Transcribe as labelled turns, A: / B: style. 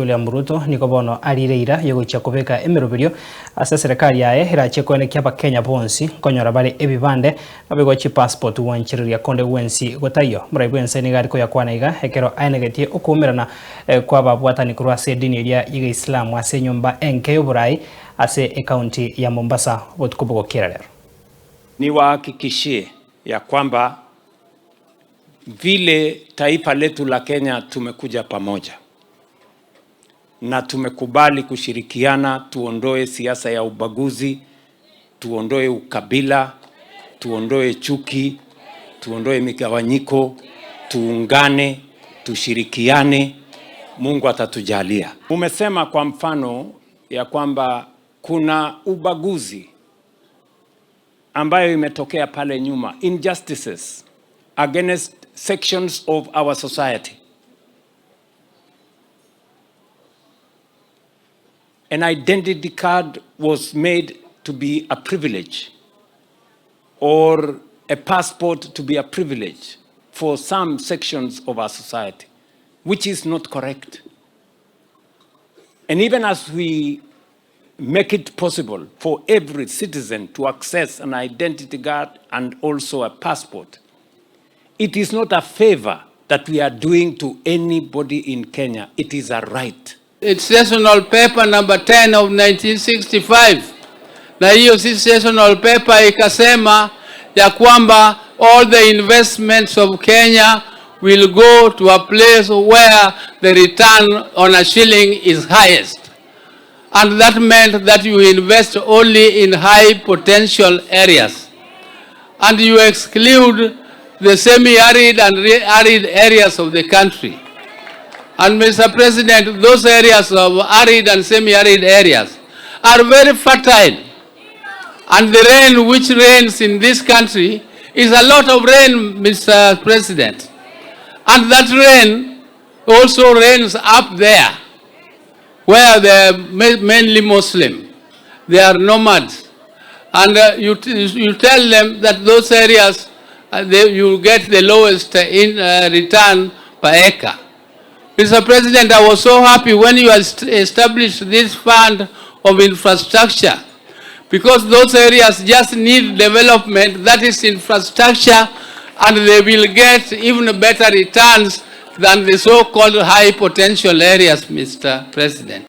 A: William Ruto nigo bono arire ira yogochia kobeka emeroberio ase serikali yaye erachie koenekia abakenya bonsi konyora bare ebibande nabigwa chipassport gwanchereria konde gwensi gotaiyo. Morai bwense nigo ari koyakwana iga ekero aenegetie okuumerana kwa ababwatani korwa ase edini eria ya Islamu ase enyomba enke y'oborai ase ekaunti ya Mombasa botuko bogokera rero.
B: Niwahakikishie ya kwamba vile taifa letu la Kenya tumekuja pamoja na tumekubali kushirikiana, tuondoe siasa ya ubaguzi, tuondoe ukabila, tuondoe chuki, tuondoe migawanyiko, tuungane, tushirikiane, Mungu atatujalia. Mumesema kwa mfano ya kwamba kuna ubaguzi ambayo imetokea pale nyuma, injustices against sections of our society. An identity card was made to be a privilege, or a passport to be a privilege for some sections of our society, which is not correct. And even as we make it possible for every citizen to access an identity card and also a passport, it is not a favor that we are doing to anybody in Kenya. It is a right.
C: It's sessional paper number 10 of 1965, na hiyo si sessional paper ikasema ya kwamba all the investments of Kenya will go to a place where the return on a shilling is highest. And that meant that you invest only in high potential areas. And you exclude the semi-arid and arid areas of the country. And Mr. President, those areas of arid and semi-arid areas are very fertile. And the rain which rains in this country is a lot of rain, Mr. President. And that rain also rains up there, where they are mainly Muslim. They are nomads. And you tell them that those areas, you get the lowest return per acre. Mr. President, I was so happy when you established this fund of infrastructure, because those areas just need development, that is infrastructure, and they will get even better returns than the so-called high potential areas, Mr. President.